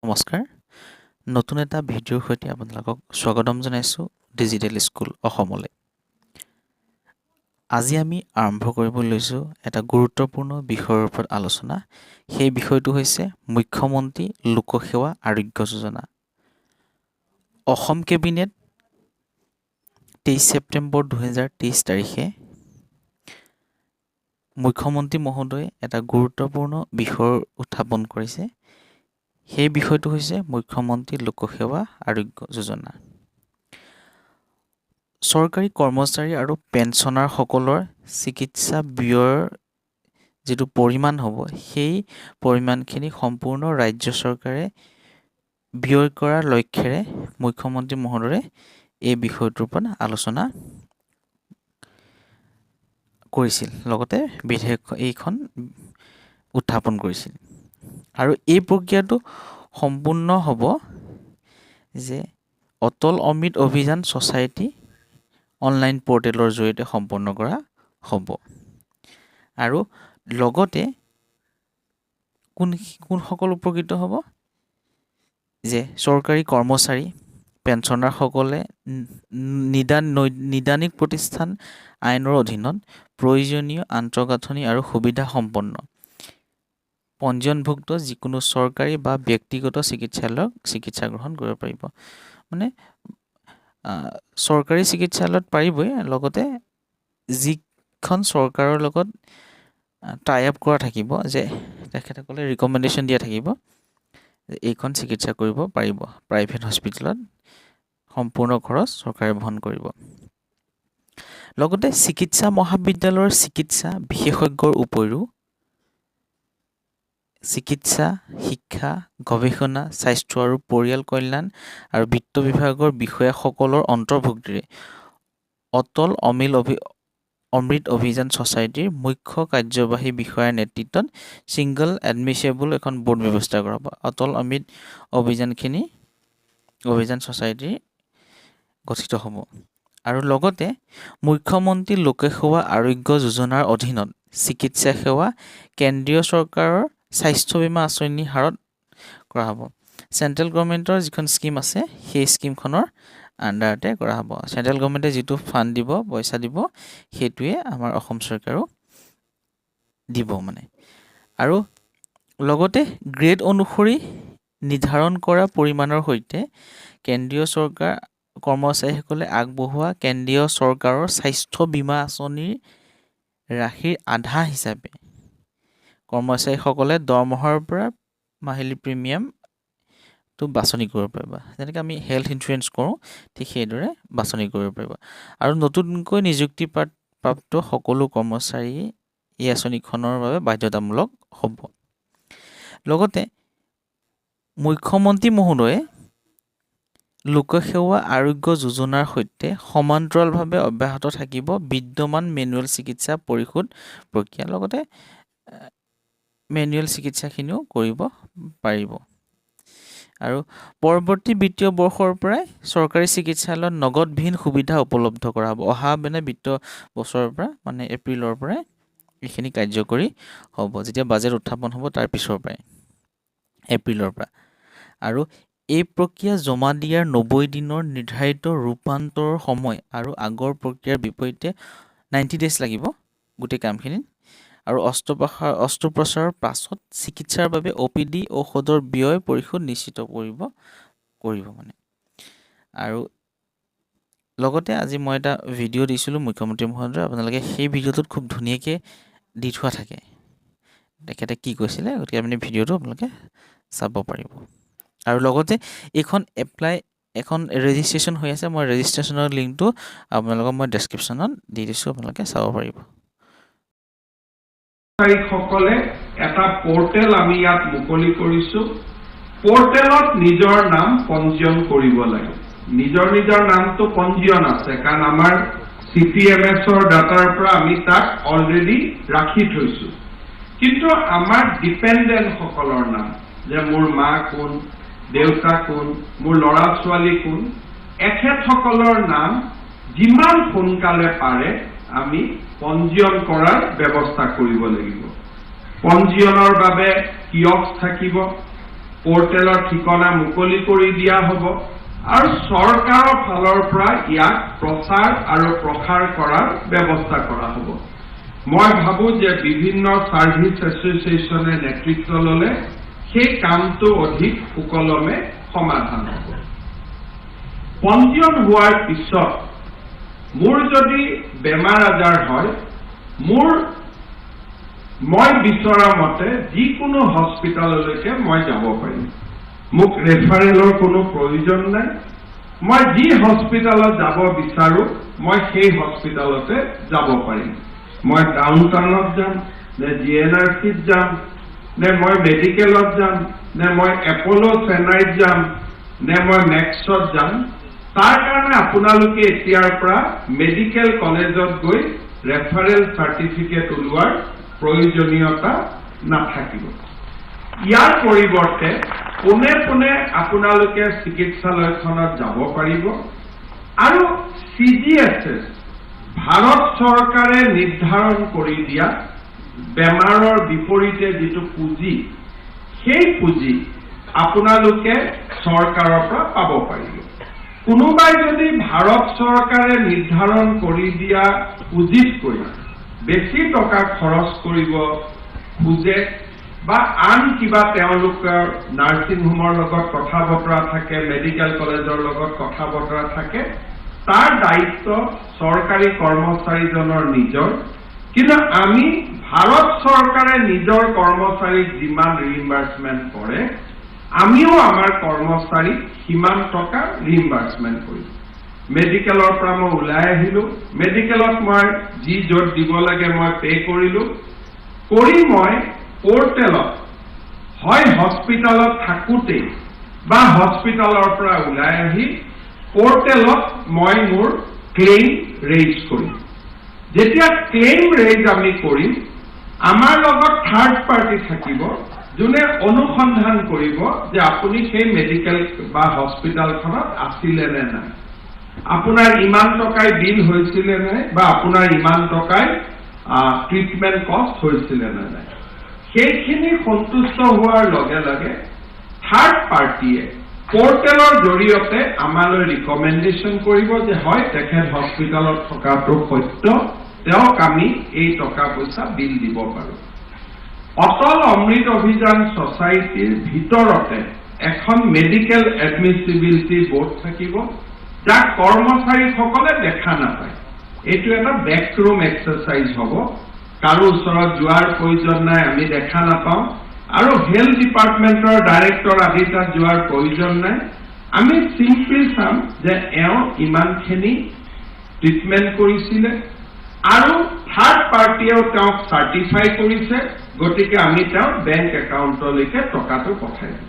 নমস্কাৰ, নতুন এটা ভিডিঅ'ৰ সৈতে আপোনালোকক স্বাগতম জনাইছোঁ ডিজিটেল স্কুল অসমলৈ। আজি আমি আৰম্ভ কৰিব লৈছোঁ এটা গুৰুত্বপূৰ্ণ বিষয়ৰ ওপৰত আলোচনা। সেই বিষয়টো হৈছে মুখ্যমন্ত্ৰী লোকসেৱা আৰোগ্য যোজনা। অসম কেবিনেট 23 ছেপ্টেম্বৰ 2023 তাৰিখে মুখ্যমন্ত্ৰী মহোদয়ে এটা গুৰুত্বপূৰ্ণ বিষয় উত্থাপন কৰিছে। সেই বিষয়টো হৈছে মুখ্যমন্ত্ৰী লোকসেৱা আৰোগ্য যোজনা। চৰকাৰী কৰ্মচাৰী আৰু পেঞ্চনাৰসকলৰ চিকিৎসা ব্যয়ৰ যিটো পৰিমাণ হ'ব, সেই পৰিমাণখিনি সম্পূৰ্ণ ৰাজ্য চৰকাৰে ব্যয় কৰাৰ লক্ষ্যেৰে মুখ্যমন্ত্ৰী মহোদয়ে এই বিষয়টোৰ ওপৰত আলোচনা কৰিছিল, লগতে বিধেয়ক এইখন উত্থাপন কৰিছিল। আৰু এই প্ৰক্ৰিয়াটো সম্পূৰ্ণ হ'ব যে অটল অমৃত অভিযান ছ'চাইটি অনলাইন পৰ্টেলৰ জৰিয়তে সম্পন্ন কৰা হ'ব। আৰু লগতে কোন কোনসকল উপকৃত হ'ব যে চৰকাৰী কৰ্মচাৰী, পেঞ্চনাৰসকলে নিদানিক প্ৰতিষ্ঠান আইনৰ অধীনত প্ৰয়োজনীয় আন্তঃগাঁথনি আৰু সুবিধা সম্পন্ন পঞ্জীয়নভুক্ত যিকোনো চৰকাৰী বা ব্যক্তিগত চিকিৎসালয়ত চিকিৎসা গ্ৰহণ কৰিব পাৰিব। মানে চৰকাৰী চিকিৎসালয়ত পাৰিবই, লগতে যিখন চৰকাৰৰ লগত টাই আপ কৰা থাকিব যে তেখেতসকলে ৰিকমেণ্ডেশ্যন দিয়া থাকিব যে এইখন চিকিৎসা কৰিব পাৰিব প্ৰাইভেট হস্পিটেলত, সম্পূৰ্ণ খৰচ চৰকাৰে বহন কৰিব। লগতে চিকিৎসা মহাবিদ্যালয়ৰ চিকিৎসা বিশেষজ্ঞৰ উপৰিও চিকিৎসা শিক্ষা, গৱেষণা, স্বাস্থ্য আৰু পৰিয়াল কল্যাণ আৰু বিত্ত বিভাগৰ বিষয়াসকলৰ অন্তৰ্ভুক্তিৰে অটল অমৃত অভিযান ছ'চাইটিৰ মুখ্য কাৰ্যবাহী বিষয়াৰ নেতৃত্বত ছিংগল এডমিছেবল এখন ব'ৰ্ড ব্যৱস্থা কৰা হ'ব। অটল অমৃত অভিযান ছ'চাইটিৰ গঠিত হ'ব। আৰু লগতে মুখ্যমন্ত্ৰী লোকসেৱা আৰোগ্য যোজনাৰ অধীনত চিকিৎসা সেৱা কেন্দ্ৰীয় চৰকাৰৰ স্বাস্থ্য বীমা আঁচনিৰ হাৰত কৰা হ'ব। চেণ্ট্ৰেল গভৰ্ণমেণ্টৰ যিখন স্কীম আছে, সেই স্কীমখনৰ আণ্ডাৰতে কৰা হ'ব। চেণ্ট্ৰেল গভৰ্ণমেণ্টে যিটো ফাণ্ড দিব, পইচা দিব, সেইটোৱে আমাৰ অসম চৰকাৰেও দিব মানে। আৰু লগতে গ্ৰেড অনুসৰি নিৰ্ধাৰণ কৰা পৰিমাণৰ সৈতে কেন্দ্ৰীয় চৰকাৰ কৰ্মচাৰীসকলে আগবঢ়োৱা কেন্দ্ৰীয় চৰকাৰৰ স্বাস্থ্য বীমা আঁচনিৰ ৰাশিৰ আধা হিচাপে কৰ্মচাৰীসকলে দৰমহাৰ পৰা মাহিলী প্ৰিমিয়ামটো বাছনি কৰিব পাৰিব। যেনেকৈ আমি হেল্থ ইঞ্চুৰেঞ্চ কৰোঁ, ঠিক সেইদৰে বাছনি কৰিব পাৰিব। আৰু নতুনকৈ নিযুক্তি প্ৰাপ্ত সকলো কৰ্মচাৰী এই আঁচনিখনৰ বাবে বাধ্যতামূলক হ'ব। লগতে মুখ্যমন্ত্ৰী মহোদয়ে লোকসেৱা আৰোগ্য যোজনাৰ সৈতে সমান্তৰালভাৱে অব্যাহত থাকিব বিদ্যমান মেনুৱেল চিকিৎসা পৰিশোধ প্ৰক্ৰিয়া, লগতে মেনুৱেল চিকিৎসাখিনিও কৰিব পাৰিব। আৰু পৰৱৰ্তী বিত্তীয় বৰ্ষৰ পৰাই চৰকাৰী চিকিৎসালয়ত নগদবিহীন সুবিধা উপলব্ধ কৰা হ'ব। অহা মানে বিত্তীয় বছৰৰ পৰা, মানে এপ্ৰিলৰ পৰাই এইখিনি কাৰ্যকৰী হ'ব, যেতিয়া বাজেট উত্থাপন হ'ব তাৰ পিছৰ পৰাই, এপ্ৰিলৰ পৰা। আৰু এই প্ৰক্ৰিয়া জমা দিয়াৰ 90 দিনৰ নিৰ্ধাৰিত ৰূপান্তৰৰ সময় আৰু আগৰ প্ৰক্ৰিয়াৰ বিপৰীতে 90 ডেইজ লাগিব গোটেই কামখিনিত। আৰু অস্ত্ৰোপচাৰৰ পাছত চিকিৎসাৰ বাবে অ' পি ডি ঔষধৰ ব্যয় পৰিশোধ নিশ্চিত কৰিব কৰিব মানে। আৰু লগতে আজি মই এটা ভিডিঅ' দিছিলোঁ মুখ্যমন্ত্ৰী মহোদয়ৰ, আপোনালোকে সেই ভিডিঅ'টোত খুব ধুনীয়াকৈ দি থোৱা থাকে তেখেতে কি কৈছিলে। গতিকে আপুনি ভিডিঅ'টো আপোনালোকে চাব পাৰিব। আৰু লগতে এইখন এপ্লাই, এখন ৰেজিষ্ট্ৰেশ্যন হৈ আছে। মই ৰেজিষ্ট্ৰেশ্যনৰ লিংকটো আপোনালোকক মই ডেছক্ৰিপশ্যনত দি দিছোঁ, আপোনালোকে চাব পাৰিব। কৰ্মচাৰীসকলে এটা পৰ্টেল আমি ইয়াত মুকলি কৰিছো। পৰ্টেলত নিজৰ নাম পঞ্জীয়ন কৰিব লাগে। নিজৰ নিজৰ নামটো পঞ্জীয়ন আছে, কাৰণ আমাৰ চি পি এম এছৰ ডাটাৰ পৰা আমি তাক অলৰেডি ৰাখি থৈছো। কিন্তু আমাৰ ডিপেণ্ডেণ্টসকলৰ নাম, যে মোৰ মা কোন, দেউতা কোন, মোৰ ল'ৰা ছোৱালী কোন, এখেতসকলৰ নাম যিমান সোনকালে পাৰে আমি পঞ্জীয়ন কৰাৰ ব্যৱস্থা কৰিব লাগিব। পঞ্জীয়নৰ বাবে কিয়স্ক থাকিব। পৰ্টেলৰ ঠিকনা মুকলি কৰি দিয়া হ'ব আৰু চৰকাৰৰ ফালৰ পৰা ইয়াক প্ৰচাৰ আৰু প্ৰসাৰ কৰাৰ ব্যৱস্থা কৰা হ'ব। মই ভাবোঁ যে বিভিন্ন ছাৰ্ভিচ এছ'চিয়েশ্যনে নেতৃত্ব ল'লে সেই কামটো অধিক সুকলমে সমাধান হ'ব। পঞ্জীয়ন হোৱাৰ পিছত মোৰ যদি বেমাৰ আজাৰ হয়, মই বিচৰা মতে যিকোনো হস্পিটেললৈকে মই যাব পাৰিম। মোক ৰেফাৰেলৰ কোনো প্ৰয়োজন নাই। মই যি হস্পিটেলত যাব বিচাৰোঁ, মই সেই হস্পিটেলতে যাব পাৰিম। মই ডাউন টাউনত যাম নে জিএনআৰচিত যাম নে মই মেডিকেলত যাম নে মই এপল' চেন্নাইত যাম নে মই মেক্সত যাম, তাৰ কাৰণে আপোনালোকে এতিয়াৰ পৰা মেডিকেল কলেজত গৈ ৰেফাৰেল চাৰ্টিফিকেট ওলোৱাৰ প্ৰয়োজনীয়তা নাথাকিব। ইয়াৰ পৰিৱৰ্তে পোনে পোনে আপোনালোকে চিকিৎসালয়খনত যাব পাৰিব আৰু চিজিএইচএছ, ভাৰত চৰকাৰে নিৰ্ধাৰণ কৰি দিয়া বেমাৰৰ বিপৰীতে যিটো পুঁজি, সেই পুঁজি আপোনালোকে চৰকাৰৰ পৰা পাব পাৰিব। কোনোবাই যদি ভাৰত চৰকাৰে নিৰ্ধাৰণ কৰি দিয়া পুঁজিতকৈ বেছি টকা খৰচ কৰিব খোজে বা আন কিবা তেওঁলোকৰ নাৰ্ছিং হোমৰ লগত কথা বতৰা থাকে, মেডিকেল কলেজৰ লগত কথা বতৰা থাকে, তাৰ দায়িত্ব চৰকাৰী কৰ্মচাৰীজনৰ নিজৰ। কিন্তু আমি ভাৰত চৰকাৰে নিজৰ কৰ্মচাৰীক যিমান ৰিইম্বাৰ্চমেণ্ট কৰে, আমিও আমাৰ কৰ্মচাৰীক সিমান টকা ৰিইম্বাৰ্চমেণ্ট কৰিম। মেডিকেলৰ পৰা মই ওলাই আহিলো, মেডিকেলত মই যি য'ত দিব লাগে মই পে' কৰিলো, কৰি মই পৰ্টেলত হয় হস্পিটেলত থাকোঁতেই বা হস্পিটেলৰ পৰা ওলাই আহি পৰ্টেলত মই মোৰ ক্লেইম ৰেইজ কৰিম। যেতিয়া ক্লেইম ৰেইজ আমি কৰিম, আমাৰ লগত থাৰ্ড পাৰ্টি থাকিব, যোনে অনুসন্ধান কৰিব যে আপুনি সেই মেডিকেল বা হস্পিটেলখনত আছিলে নে নাই, আপোনাৰ ইমান টকাই বিল হৈছিলে নাই বা আপোনাৰ ইমান টকাই ট্ৰিটমেণ্ট কষ্ট হৈছিলে নে নাই। সেইখিনি সন্তুষ্ট হোৱাৰ লগে লগে থাৰ্ড পাৰ্টিয়ে পৰ্টেলৰ জৰিয়তে আমালৈ ৰিকমেণ্ডেশ্যন কৰিব যে হয়, তেখেত হস্পিটেলত থকাটো সত্য, তেওঁক আমি এই টকা পইচা বিল দিব পাৰোঁ। অটল অমৃত অভিযান ছচাইটিৰ ভিতৰতে এখন মেডিকেল এডমিচিবিলিটি বোৰ্ড থাকিব, যাক কৰ্মচাৰীসকলে দেখা নাপায়। এইটো এটা বেকৰুম এক্সাৰচাইজ হ'ব, কাৰো ওচৰত যোৱাৰ প্ৰয়োজন নাই, আমি দেখা নাপাওঁ আৰু হেল্থ ডিপাৰ্টমেণ্টৰ ডাইৰেক্টৰ আদি তাত যোৱাৰ প্ৰয়োজন নাই। আমি চিম্পলি চাম যে এওঁ ইমানখিনি ট্ৰিটমেণ্ট কৰিছিলে আৰু থাৰ্ড পাৰ্টীয়েও তেওঁক চাৰ্টিফাই কৰিছে, গতিকে আমি তেওঁৰ বেংক একাউণ্টলৈকে টকাটো পঠাই দিম।